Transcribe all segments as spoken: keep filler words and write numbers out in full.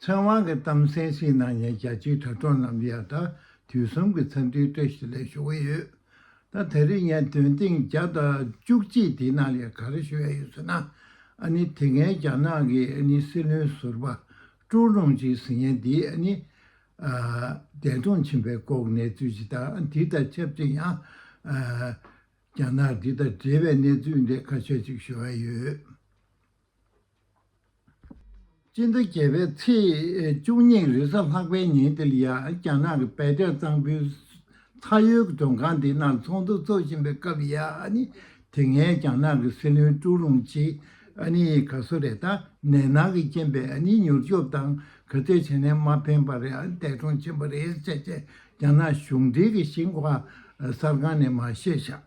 ཚོད་དབང་གི་གཏམ་གསན་གཟིགས་གནང་མཁན་རྒྱ་ཆེའི་དྲ་གྲོགས་རྣམས་ལ་ཡང་ད་དུས་གསུམ་གྱི་འཚམས་འདྲིའི་བཀྲ་ཤིས་བདེ་ལེགས་ཞུ་གི་ཡོད། ད་དེ་རིང་ངས་འདོན་ཐེངས་བརྒྱ་དང་བཅུ་གཅིག་དེའི་ནང་ལ་ཡང་ག་རེ་ཞུ་ཡ་ཡོད་ཟེར་ན། ཨ་ནི་དེ་སྔའི་རྒྱ་ནག་གི་ཨ་ནི་སྲིད་བློན་ཟུར་པ་ཀྲུའུ་རུང་ཅི་ཟེར་མཁན་འདི་ཨ་ནི་ཨ་འདས་གྲོངས་ཕྱིན་པའི་སྐོར་གྱི་གནས་ཚུལ་ཅིག་དང་། འདི་དང་ཆབས་ཅིག་ཡང་ཨ་རྒྱ་ནག་འདི་དང་འབྲེལ་བའི་གནས་ཚུལ་འདི་ཁ་ཤས་ཅིག་ཞུ་ཡ་ཡོད། སྤྱི་ཟླ་བརྒྱད་པའི་ཚེས་བཅུ་གཉིས་རེས་གཟའ་ལྷག་པའི་ཉིན་དེ་ལ་ཡ་རྒྱ་ནག་གི་བེ་ཏའེ་གཙང་པོའི་ཚ་ཡུལ་གྱི་མགྲོན་ཁང་དེའི་ནང་ཚོགས་འདུ་འཚོགས་བཞིན་པའི་སྐབས་ལ་ཡ། ཨ་ནི་དེ་སྔའི་རྒྱ་ནག་གི་སྲིད་བློན་ཀྲུའུ་རུང་ཅི་ཨ་ནི་ག་སུ་རེད། ད་ནད་མནར་གྱི་རྐྱེན་པས་ཨ་ནི་མྱུར་སྐྱོབ་དང་ག་ཚད་བྱས་ནས་མ་ཕན་པ་རེད། ཨ་ནི་འདས་གྲོངས་ཕྱིན་པ་རེད་ཟེར་བྱས་རྒྱ་ནག་གཞུང་འབྲེལ་གྱི་ཤིན་ཧྭ་གསར་ཁང་ནས་མར་བཤད་བཞག་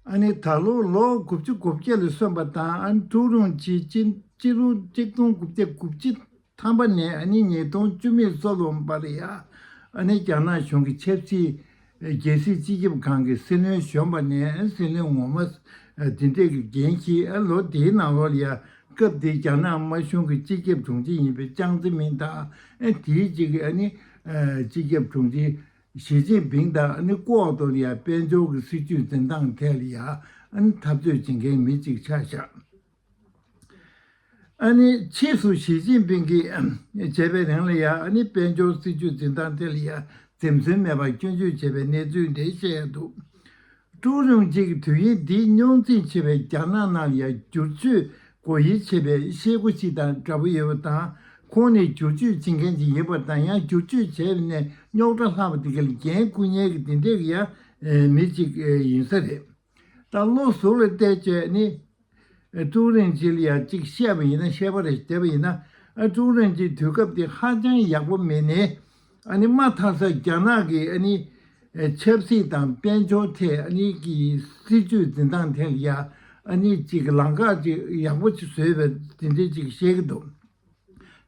ཨ་ནི་ད་ལོ་ལོ་དགུ་བཅུ་གོ་བརྒྱད་ལ་སོན་པ་དང་། ཨ་ནི་ཀྲུའུ་རུང་ཅི་སྤྱི་ལོ་གཅིག་སྟོང་དགུ་བརྒྱ་དགུ་བཅུ་ཐམ་པ་ནས་ཨ་ནི་ཉིས་སྟོང་བཅུ་མེད་སོ་ལོ་བར་ཡ། ཨ་ནི་རྒྱ་ནག་གཞུང་གི་ཆབ་སྲིད་རྒྱལ་སྲིད་སྤྱི་ཁྱབ་ཁང་གི་སྲིད་བློན་གཞོན་པ་ནས་སྲིད་བློན་ངོ་མ་འདི་འདྲས་ཀྱི་འགན་འཁྱེར། ཨ་ལོ་དེའི་ནང་ལོགས་ལ་ཡ་སྐབས་དེའི་རྒྱ་ནག་དམར་གཞུང་གི་སྤྱི་ཁྱབ་དྲུང་ཆེ་ཡིན་པའི་ཅང་ཙེ་མིན་དང་། ཨ་དེའི་གཅིག་ཨ་ནི་སྤྱི་ཁྱབ་དྲུང་ཆེ་ཞི་ཅིན་ཕིང་དང་ཨ་ནི་ལྐོག་ཏུ་ལ་ཡ་དཔལ་འབྱོར་གྱི་སྲིད་ཇུས་འཛིན་སྟངས་ཐད་ལ་ཡ་ཨ་ནི་འཐབ་རྩོད་བྱེད་མཁན་མི་གཅིག་ཆགས་བཞག་ཨ་ནི་ཕྱིས་སུ་ཞི་ཅིན་ཕིང་གིས་བྱས་པའི་རིང་ལ་ཡ་ཨ་ནི་དཔལ་འབྱོར་སྲིད་ཇུས་འཛིན་སྟངས་ཐད་ལ་ཡ་འཛེམ་ཟོན་མེད་པར་སྐྱོན་བརྗོད་བྱས་པའི་གནས་ཚུལ་འདི་བཤད་ཡ་འདུག་ཀྲུའུ་རུང་ཅི་གིས་དུས་ཡུན་འདིའི་རྙོག་འཛིང་ཆེ་བའི་རྒྱ་ནག་ནང་ལ་ཡང་བསྒྱུར་བཅོས་དགོས་ཡིད་ཆེས་པའི་ཤེལ་སྒོ་ཞིག་དང་འདྲ་པོ་ཡོད་པ་དང་། ཁོང་ནི་བསྒྱུར་བཅོས་བྱེད་མཁན་ཅིག་ཡིན་པ་དང་། ཡང་བསྒྱུར་བཅོས་བྱས་པ་ནས་རྙོག་དྲ་ལྷག་པ་དེ་ག་ལ་འགན་འཁུར་མཁན་གྱི་དེ་འདྲས་ཀྱི་ཡང་མི་གཅིག་ཡིན་ས་རེད། ད་བློ་གཟུ་ལ་བལྟས་བྱས་ནི། ཀྲུའུ་རིན་ཆེན་ལ་ཡང་གཅིག་བཤད་པ་ཡིན་ན། བཤད་པ་རེ་བྱས་པ་ཡིན་ན། ཀྲུའུ་རིན་ཆེན་དུས་སྐབས་དེ་ཧ་ཅང་ཡག་པོ་མེད་ནས། ཨ་ནི་མ་མཐའ་ས་རྒྱ་ནག་གི་ཨ་ནི་ཆབ་སྲིད་དང་དཔལ་འབྱོར་ཐད་ཨ་ནི་གི་སྲིད་ཇུས་འཛིན་སྟངས་ཐད་ལ་ཡ་ཨ་ནི་གཅིག་ལམ་ཁ་གཅིག་ཡག་པོ་ཅིག་བཟོས་པའི་དེ་འདྲའི་ཅིག་བཤད་ཀྱི་འདུག་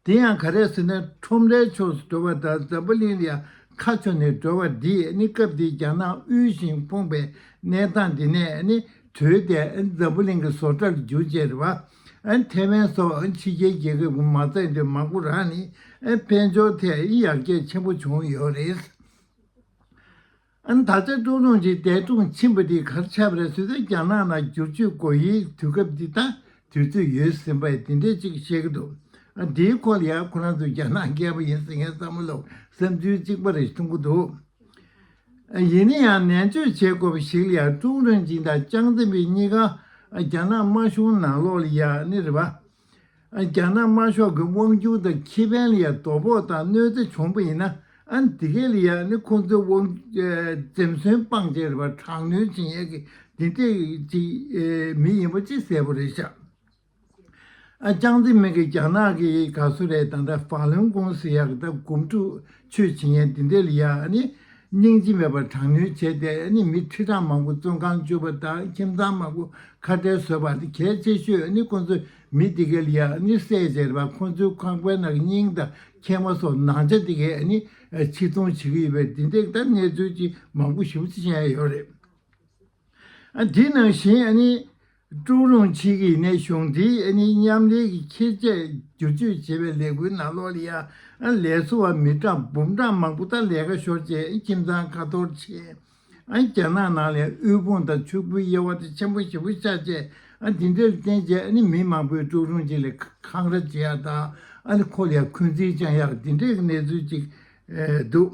དེ་ཡང་ག་རེ་ཟེར་ན། ཁྲོམ་རའི་ཕྱོགས་སུ་འགྲོ་བ་དང་། འཛམ་བུ་གླིང་ལ་ཡང་ཁ་ཕྱོགས་ནས་འགྲོ་བ་འདིས་ནི། སྐབས་དེའི་རྒྱ་ནག་དབུལ་ཞིང་ཕོངས་པའི་གནས་སྟངས་འདི་ནས་ནི་གྲོལ་ཏེ། འཛམ་བུ་གླིང་གི་བཟོ་གྲྭར་འགྱུར་བྱས་རེད་པ། ཐེ་ཝན་སོགས་ཕྱི་རྒྱལ་རྒྱལ་ཁབ་ཀྱི་མ་རྩ་འདྲ་མང་པོ་རག་ནས་དཔལ་འབྱོར་ཐད་ཡར་རྒྱས་ཆེན་པོ་བྱུང་ཡོད་རེད། ཨ་ནི་ད་ཆ་ཀྲུའུ་རུང་ཅི་འདས་གྲོངས་ཕྱིན་པ་དེ་ག་རེ་ཆགས་པ་རེད་ཟེར་ན། རྒྱ་ནག་ནང་བསྒྱུར་བཅོས་དགོས་ཡའི་དུས་སྐབས་འདི་དང་དུས་ཚོད་ཡོལ་ཟིན་པ་དེ་འདྲས་ཅིག་བཤད་ཀྱི་འདུག་ཨ་འདིའི་སྐོར་ལ་ཡང་ཁོ་རང་ཚོ་རྒྱ་ནག་མཁས་པ་ཡིན་ཟེར་མཁན་ཚང་མ་ལ་བསམ་ཚུལ་གཅིག་པ་རེ་མཐོང་གི་འདུག་ཨ་ཡིན་ན་ཡང་ནན་བརྗོད་བྱེད་དགོས་པ་ཞིག་ལ་ཡང་ཀྲུའུ་རིན་ཆེན་དང་ཅང་ཙེ་མིན་གཉིས་ཀ་རྒྱ་ནག་དམར་གཞུང་ནང་ལོགས་ལ་ཡ་ནི་རེད་པ། ཨ་རྒྱ་ནག་དམར་ཤོག་གི་དབང་སྒྱུར་དང་ཁེ་ཕན་ལ་ཡང་དོ་ཕོག་དང་གནོད་འཚེ་བྱུང་པ་ཡིན་ན། ཨ་འདི་གས་ལ་ཡང་ནི་ཁོང་ཚོའི་དབང་ཨ་འཛེམ་ཟོན་སྤངས་བྱས་རེད་པ། དྲག་གནོན་བྱེད་ཡས་ཀྱི་འདི་འདྲས་ཅིག་ཨ་མི་ཡིན་པ་ཅིག་གསལ་པོ་རེད་ཤག་ཨ་ཅང་ཙེ་མིན་གྱིས་རྒྱ་ནག་གི་ག་སུ་རེད། ད་ལྟ་ཧྥ་ལུན་གུང་ཟེར་ཡག་གི་ད་གོམ་ཁྲུ་ཆོད་བྱེད་མཁན་འདི་འདྲས་ལ་ཡང་ནི་སྙིང་རྗེ་མེད་པར་དྲག་གནོན་བྱས་ཏེ། ནི་མི་ཁྲི་ཕྲག་མང་པོ་བཙོན་ཁང་བཅུག་པ་དང་། ཁྱིམ་ཚང་མང་པོ་ཁ་བྲལ་བཟོས་པ་དེ་གལ་ཆེ་ཤོས། ནི་ཁོ་ཚོས་མི་དེ་ག་ལ་ཡ་ནི་བསད་བྱས་རེད་པ། ཁོ་ཚོའི་ཁང་པའི་ནང་གི་སྙིང་དང་མཁལ་མ་སོགས་ནང་ཆ་དེ་གས་ནི་ཕྱིར་ཚོང་བྱེད་ཀྱི་ཡོད་པའི་དེ་འདྲའི་ད་གནས་ཚུལ་ཅིག་མང་པོ་ཞེ་པོ་ཅིག་བཤད་ཡོད་རེད། ཨ་དེ་ནང་བཞིན་ཨ་ནི་ཀྲུའུ་རུང་ཆི་གིས་ནས་གཞུང་འབྲེལ་ཨ་ནི་མཉམ་ལས་ཀྱི་ཁེ་ཆད་བསྒྱུར་བཅོས་བྱེད་པའི་ལས་འགུལ་ནང་ལོགས་ལ་ཡ། ཨ་ལས་བཟོ་བ་མི་གྲངས་འབུམ་གྲངས་མང་པོ་ད་ལས་ཀ་ཤོར་བྱས་ཁྱིམ་ཚང་ཁ་འཐོར་བྱས། ཨ་རྒྱ་ནག་ནང་ལ་དབུལ་ཕོངས་དང་ཕྱུག་པོའི་དབྱེ་བ་དེ་ཆེན་པོ་ཞེ་པོ་ཆགས་བྱས། ཨ་དེ་འདྲར་བརྟེན་བྱས་ཨ་ནི་མི་མང་པོས་ཀྲུའུ་རུང་ཆི་ལ་འཁང་ར་བྱེད་ཡག་དང་། ཨ་ནི་ཁོ་ལ་ཡ་འཁོན་འཛིན་བཅང་ཡག་དེ་འདྲའི་གནས་ཚུལ་ཅིག་ཨེ་འདུག་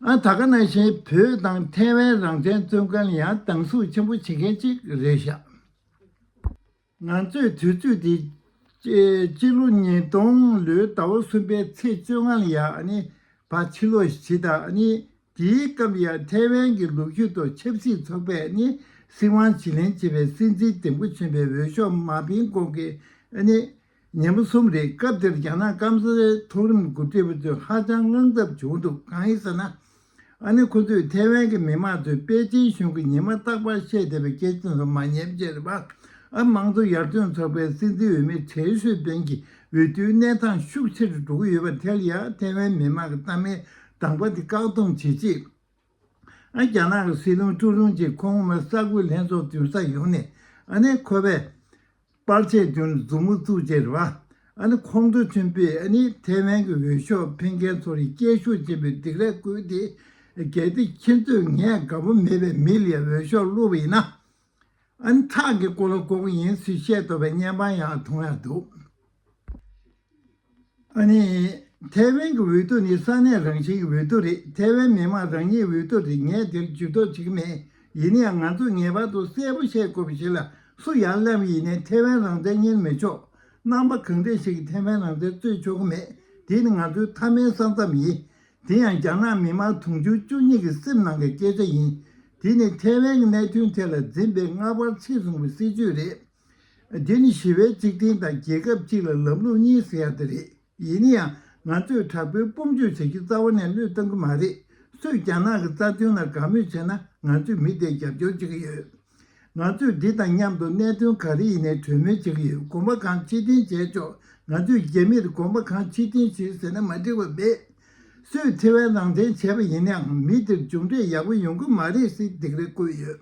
ཨ་ད་ག་ནང་བཞིན་བོད་དང་ཐའེ་ཝན་རང་བཙན་རྩོད་མཁན་ལ་ཡང་སྡང་ཟུག་ཆེན་པོ་བྱེད་མཁན་ཅིག་རེད་ཤག་ང་ཚོས་དུས་ཚོད་དེ་སྤྱི་ལོ་ཉིས་སྟོང་ལོའི་ཟླ་བ་གསུམ་པའི་ཚེས་བཅོ་ལྔ་ལ་ཡ་ཨ་ནི་ཕར་ཕྱིར་ལོག་བྱེད་དང་། ཨ་ནི་དེའི་སྐབས་ཡ་ཐའེ་ཝན་གྱི་ལོ་རྒྱུས་ཐོག་ཆབ་སྲིད་ཚོགས་པས་ནི་སྲིད་དབང་བརྗེ་ལེན་བྱས་པའི་སྲིད་འཛིན་འདེམས་བསྐོ་ཕྱིན་པའི་འོས་ཤོག་མ་ཕུལ་གོང་གི་ཨ་ནི་ཉིན་མོ་གསུམ་རེད། སྐབས་དེར་རྒྱ་ནག་སྐམ་སའི་མཐོ་རིམ་འགོ་ཁྲིད་པ་ཚོས་ཧ་ཅང་དངངས་འཚབ་བྱུང་འདུག་གང་ཡིན་ཟེར་ན། ཨ་ནི་ཁོ་ཚོས་ཐའེ་ཝན་གྱི་མི་མང་ཚོས་པེ་ཅིན་གཞུང་གིས་ཉི་མ་རྟག་པར་བཤད་བསྡད་པའི་སྐད་ཆ་ཚོ་མ་ཉན་བྱས་རེད་པ། ཨ་དམངས་གཙོ་ཡར་ཐོན་ཚོགས་པའི་སྲིད་འཛིན་འོས་མི་ཁྲེན་ཧྲུའེ་ཕེན་གྱི་འོས་བསྡུའི་གནས་སྟངས་ཤུགས་ཆེ་རུ་འགྲོ་གི་ཡོད་པ་དེ་ལ་ཡང་ཐའེ་ཝན་མི་མང་གི་རྟ་མའི་གདམ་ག་དེ་བཀག་སྡོམ་བྱེད་ཆེད། ཨ་རྒྱ་ནག་གི་སྲིད་བློན་ཀྲུའུ་རུང་ཆི་ཁོང་མ་ས་ཁུལ་ལྷན་ཚོགས་འདུ་ས་ཡོང་ནས། ཨ་ནི་ཁོ་པས་ པར་ཆས་བསྐྲུན་མཛུབ་མོ་བཙུགས་བྱས་རེད་བ། ཨ་ནི་ཁོང་ཁྲོ་ཆེན་པོས་ཨ་ནི་ཐའེ་ཝན་གྱི་འོས་ཤོག་འཕེན་མཁན་ཚོར་སྐད་ཤུགས་ཆེན་པོས་སྡིགས་ར་བསྐུལ་ཏེ། གལ་ཏེ་ཁྱེད་ཚོས་ངས་དགའ་པོ་མེད་པའི་མི་ལ་ཡང་འོས་ཤོག་བླུགས་པ་ཡིན་ན། ཨ་ནི་ཁྲག་གི་ཀོ་ལོ་བཀོག་གི་ཡིན་ཟེར་བཤད་དོ་བའི་བརྙན་པར་ཡང་མཐོང་ཡག་འདུག་ཨ་ནི། ཐའེ་ཝན་གྱི་འོས་བསྡུ་ནི་ས་གནས་རང་བཞིན་གྱི་འོས་བསྡུ་རེད། ཐའེ་ཝན་མི་དམངས་རང་ཉིད་འོས་བསྡུ་རེད། ངས་དེར་ཇུས་གཏོགས་བྱེད་ཀྱི་མེད། ཡིན་ན་ཡང་ང་ཚོས་ངེས་པར་དུ་གསལ་པོ་བཤད་དགོས་པ་ཞིག་ལ། སུ་ཡར་སླེབས་ཡིན་ནའི་ཐའེ་ཝན་རང་བཙན་གཉེར་མི་ཆོག་རྣམ་པ་གང་འདྲ་ཞིག་གིས་ཐའེ་ཝན་རང་བཙན་རྩོད་ཆོག་གི་མེད། དེ་ནི་ང་ཚོའི་མཐའ་མའི་ས་མཚམས་ཡིན། དེ་ཡང་རྒྱ་ནག་མི་དམངས་དུང་ཕྱུར་བཅུ་གཉིས་ཀྱི་སེམས་ནང་གི་སྐད་ཆ་ཡིན། དེ་ནི་ཐའེ་ཝན་གྱི་གནད་དོན་ཐད་ལ་འཛིན་པའི་སྔ་པར་ཕྱིས་བཟུང་བའི་སྲིད་ཇུས་རེད། འདི་ནི་ཞི་བའི་གཅིག་སྒྲིལ་དང་རྒྱལ་ཁབ་གཅིག་ལ་ལམ་ལུགས་གཉིས་ཟེར་ཡ་དེ་རེད། ཡིན་ན་ཡང་ང་ཚོས་དྲག་པོའི་དཔུང་འཇུག་བྱེད་རྒྱུ་རྩ་བ་ནས་བློས་གཏོང་གི་མ་རེད། སུས་རྒྱ་ནག་གི་རྩ་དོན་ལ་དགའ་མོས་བྱས་ན་ང་ཚོས་མི་དེར་རྒྱབ་སྐྱོར་བྱེད་ཀྱི་ཡོད། ང་ཚོས་འདི་དང་མཉམ་དུ་གནད་དོན་ག་རེ་ཡིན་ནའི་གྲོས་མོལ་བྱེད་ཀྱི་ཡོད། དགོངས་པ་གང་ཕྱིར་འཐེན་བྱས་ཆོག་ང་ཚོས་རྒྱ་མིར་དགོངས་པ་གང་ཕྱིར་འཐེན་བྱོས་ཟེར་ན་མ་འགྲིག་པ་མེད། སུས་ཐའེ་ཝན་རང་བཙན་བྱས་པ་ཡིན་ནའང་མི་དེར་མཇུག་འབྲས་ཡག་པོ་ཡོང་གི་མ་རེད་ཟེར་སྡིགས་ར་བསྐུལ་ཡོད།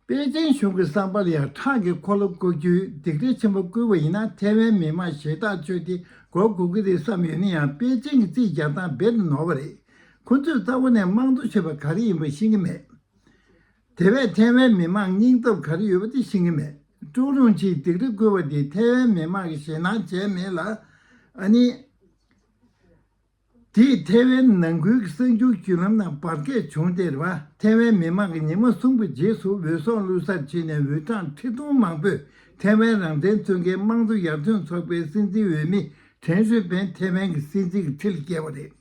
པེ་ཅིང་གཞུང་གི་བསམ་པ་ལ་ཡང་ཁྲག་གི་འཁོར་ལོ་བསྐོར་རྒྱུའི་སྡིགས་ར་ཆེན་པོ་བསྐུལ་བ་ཡིན་ན་ཐའེ་ཝན་མི་དམངས་ཞེ་ཐག་ཆོད་དེ་མགོ་སྒུར་གྱི་རེད་བསམ་ཡོད་ན་ཡང་པེ་ཅིང་གི་རྩིས་རྒྱག་སྟངས་རྦད་དེ་ནོར་བ་རེད། ཁོ་ཚོས་རྩ་བ་ནས་དམངས་གཙོ་ཞེས་པ་ག་རེ་ཡིན་པ་ཤེས་ཀྱི་མེད། དེ་བས་ཐའེ་ཝན་མི་དམངས་སྙིང་སྟོབས་ག་རེ་ཡོད་པ་དེ་ཤེས་ཀྱི་མེད། ཀྲུའུ་རུང་ཆིས་སྡིགས་ར་བསྐུལ་བ་དེ་ཐའེ་ཝན་མི་དམངས་ཀྱིས་ཞེད་སྣང་བྱས་མེད་ལ། ཨ་ནི། དེས་ཐའེ་ཝན་ནང་ཁུལ་གྱི་གསར་འགྱུར་བརྒྱུད་ལམ་ནང་བར་ཁས་བྱུང་སྟེ་རེད་བ། ཐའེ་ཝན་མི་དམངས་ཀྱིས་ཉི་མ་གསུམ་གྱི་རྗེས་སུ་འོས་ཤོག་བླུགས་སར་ཕྱིན་ནས་འོས་གྲངས་ཁྲི་སྟོང་མང་པོས་ཐའེ་ཝན་རང་བཙན་རྩོད་མཁན་དམངས་གཙོ་ཡར་ཐོན་ཚོགས་པའི་སྲིད་འཛིན་འོས་མི་ཁྲེན་ཧྲུའེ་ཕེན་ཐའེ་ཝན་གྱི་སྲིད་འཛིན་གྱི་ཁྲི་ལ་བསྐྱལ་བ་རེད།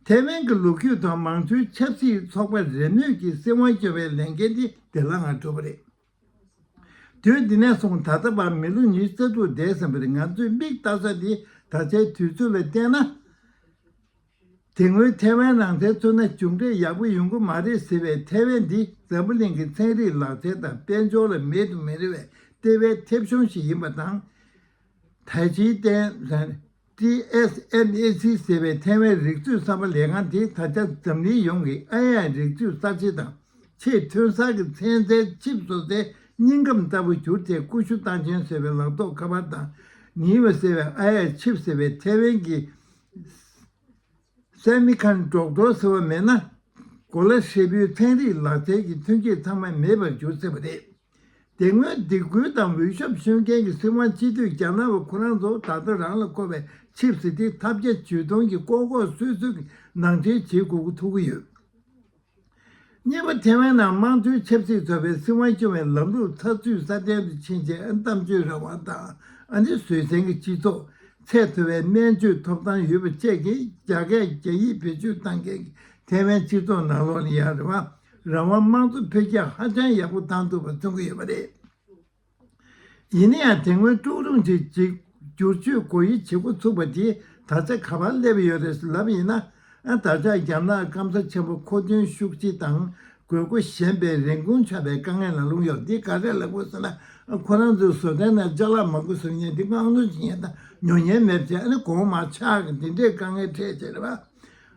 ཐའེ་ཝན་གྱི་ལོ་རྒྱུས་ཐོག་མང་གཙོའི་ཆབ་སྲིད་ཚོགས་པ་རེ་མོས་ཀྱིས་སྲིད་དབང་སྐྱོང་བའི་ལས་འགན་དེ་བདེ་བླག་ངང་གྲུབ་པ་རེད། དུས་འདི་ནས་བཟུང་ད་ལྟ་བར་མི་ལོ་ཉི་ཤུ་རྩ་དྲུག་འདས་ཟིན་པ་རེད། ང་ཚོས་མིག་ལྟ་ས་འདི་ད་ཆའི་དུས་ཚོད་ལ་བལྟས་ན། དེ་སྔོན་ཐའེ་ཝན་རང་བཙན་རྩོད་ན་མཇུག་འབྲས་ཡག་པོ་ཡོང་གི་མ་རེད་ཟེར་བའི་ཐའེ་ཝན་འདི་འཛམ་བུ་གླིང་གི་ཚན་རིག་ལག་རྩལ་དང་དཔལ་འབྱོར་ལ་མེད་དུ་མི་རུང་བའི་ལྟེ་བའི་མཐེབ་གཞོང་ཞིག་ཡིན་པ་དང་། ཐའེ་ཅི་ཏན་ཏི་ཨེས་ཨེམ་ཨེ་སི་ཟེར་བའི་ཐའེ་ཝན་རིག་མཛོད་གསར་པ་ལས་ཁང་དེ་ད་ཆ་འཛམ་གླིང་ཡོངས་ཀྱི་ཨེ་ཨའི་རིག་མཛོད་གསར་བརྗེ་དང་ཆེས་ཐོན་གསར་གྱི་ཚན་རྩལ་ཆིབས་བཟོ་སའི་སྙིང་ཁམས་ལྟ་བུ་གྱུར་ཏེ་ཀུ་ཤུ་སྟངས་ཅན་ཟེར་བའི་ལག་ཐོགས་ཁ་པར་དང་ནིའུ་ཟེར་བའི་ཨེ་ཨའི་ཆིབས་ཟེར་བའི་ཐའེ་ཝན་གྱི་སེ་མི་ཁོན་ཌག་ཊར་ཟེར་བ་མེད་ན། གོ་ལ་ཧྲིལ་པོའི་ཚན་རིག་ལག་རྩལ་གྱི་ཐོན་སྐྱེད་ཚང་མ་མེད་པར་གྱུར་ཚར་བ་རེད། དེ་སྔོན་སྡིགས་སྐུལ་དང་འོས་ཤོག་ཤོར་མཁན་གྱི་སྲིད་དབང་སྤྱི་འཐུས་རྒྱ་ནག་པ་ཁོ་རང་ཚོ་ད་ལྟ་རང་ལ་མཁོ་བའི་ཆིབས་སི་དེ་ཐབས་བརྒྱ་ཇུས་སྟོང་གིས་ལྐོག་ལྐོག་སུད་སུད་ཀྱི་ནང་འདྲེན་བྱེད་དགོས་ཀྱི་ཐུག་གི་ཡོད། གཉིས་པ། ཐའེ་ཝན་ནང་དམངས་གཙོའི་ཆབ་སྲིད་ཚོགས་པའི་སྲིད་དབང་སྐྱོང་བའི་ལམ་ལུགས་ཚགས་ཚུད་སྲ་བརྟན་དུ་ཕྱིན་རྗེས་གཏམ་བརྗོད་རང་དབང་དང་ཨ་ནི་བཟོད་བསྲན་གྱི་སྤྱི་ཚོགས། ཚད་མཐོ་བའི་སྨན་བཅོས་ཐོབ་ཐང་ཡོད་པ་བཅས་ཀྱིས་རྒྱ་སྐད་རྒྱ་ཡིག་བེད་སྤྱོད་གཏང་མཁན་གྱི་ཐའེ་ཝན་སྤྱི་ཚོགས་ནང་ལོགས་ལ་ཡང་རེ་བ་རང་དབང་དམངས་གཙོ་འཕེལ་རྒྱས་ཧ་ཅང་ཡག་པོ་བཏང་ཐུབ་པ་མཚོན་གྱི་ཡོད་པ་རེད། ཡིན་ན་ཡང་དེ་སྔོན་ཀྲུའུ་རུང་ཆིས་བསྒྱུར་བཅོས་སྒོ་དབྱེ་བྱེད་འགོ་ཚུགས་པ་དེ་ད་ཆ་ག་པར་སླེབས་ཡོད་རེད་ལབ་ཡིན་ན། ཨ་ད་ཆ་རྒྱ་ནག་སྐམ་ས་ཆེན་པོ་མཁོ་འདོན་ཤུགས་ཆེ་དང་དགོས་མཁོ་ཞན་པའི་རིན་གོང་ཆག་པའི་དཀའ་ངལ་ནང་ལྷུང་ཡོད། འདི་ག་རེ་ལབ་དགོས་ཟེར་ན། ཁོ་རང་ཚོའི་བཟོ་གྲྭའི་ནང་ཅ་ལག་མང་པོ་བཟོ་མཁན་འདི་དངང་ལོ་བྱེད་མཁན་དང་ཉོ་མཁན་མེད་བྱས་ཨ་ནི་གོང་མར་ཆག་གི་འདི་འདྲའི་དཀའ་ངལ་འཕྲད་བྱས་རེད་པ།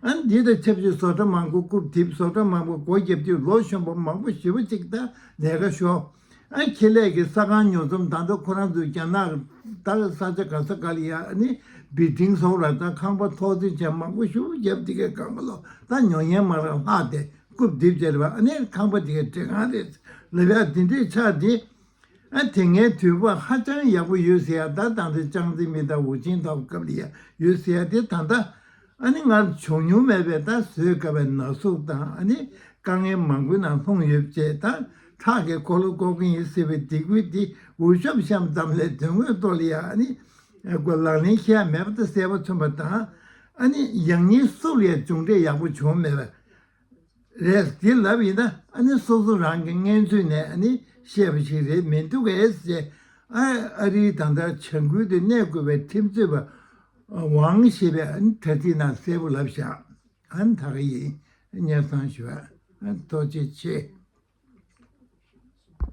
ཨ་ནི་འདི་དང་ཆབས་ཅིག་བཟོ་གྲྭ་མང་པོ་རྐུབ་རྡིབ། བཟོ་གྲྭ་མང་པོ་སྒོ་བརྒྱབ་དུས་ལོ་གཞོན་པ་མང་པོ་ཞེ་པོ་ཅིག་ད་ལས་ཀ་ཤོར། ཨ་ཁེ་ལས་ཀྱི་ས་ཁང་ཉོ་ཚོང་ད་ལྟ་ཁོ་རང་ཚོའི་རྒྱ་ནག་ད་ས་ཆ་ག་ས་ག་ལ་ཡ་ཨ་ནི་བིལ་ཌིང་བཟོ་ར་ད་ཁང་པ་ཐོག་བརྩེགས་བྱས་མང་པོ་ཞེ་པོ་བརྒྱབ་དེ་གའི་སྒང་ག་ལོ་ད་ཉོ་མཁན་མ་རག་ལྷག་སྟེ་རྐུབ་རྡིབ་བྱས་རེད་པ། ཨ་ནི་ཁང་པ་དེ་གའི་བྲེལ་གང་རེད་ལབ་ཡ་དེ་འདྲས་ཆགས་དེ། ཨ་དེ་སྔའི་དུས་བབ་ཧ་ཅང་ཡག་པོ་ཡོད་ཟེར་ཡ་ད་ད་ལྟ་ཅང་ཙེ་མིན་དང་ཧུའུ་ཅིན་ཐའོ་སྐབས་ལ་ཡ་ཡོད་ཟེར་ཡ་དེ་ད་ལྟ་ཨ་ནི་སྔར་བྱུང་མྱོང་མེད་པའི་ད་བཟོད་དཀའ་བའི་ན་ཟུག་དང་ཨ་ནི་དཀའ་ངལ་མང་པོའི་ནང་ལྷུང་ཡོད་ཅེས་དང་ཁྲག་གི་འཁོར་ལོ་བསྐོར་གྱི་ཡིན་ཟེར་བའི་སྡིགས་སྐུལ་འདི་འུར་ཤོབ་བཤམས་ཙམ་ལས་དོན་དངོས་ཐོག་ལ་ཡ་ཨ་ནི་ལག་ལེན་བཤད་ཡ་མེད་པ་ད་གསལ་པོ་མཚོན་པ་དང་ཨ་ནི་ཡང་སྙིང་སུ་ལ་ཡ་མཇུག་འབྲས་ཡག་པོ་བྱུང་མེད་པ། རེད། དེ་ལབ་ཡིན་ན་ཨ་ནི་སོ་སོ་རང་གི་ངན་ཚུལ་ནས་ཨ་ནི་བཤད་པ་ཞིག་རེད་མི་འདུག་གས་ཟེར། ཨ་ཨ་རིའི་ད་ལྟ་བྱ་འགུལ་དུ་གནས་དགོས་པའི་ཁྲིམས་རྩོད་པ་ཝང་ཞེས་པས་ཨ་ནི་དྲ་ཚིགས་ནང་གསལ་པོ་ལབ་བཞག་ཨ་ནི་ད་ག་ཡིན། སྙན་སེང་ཞུ་བ། ཨ་ཐུགས་རྗེ་ཆེ།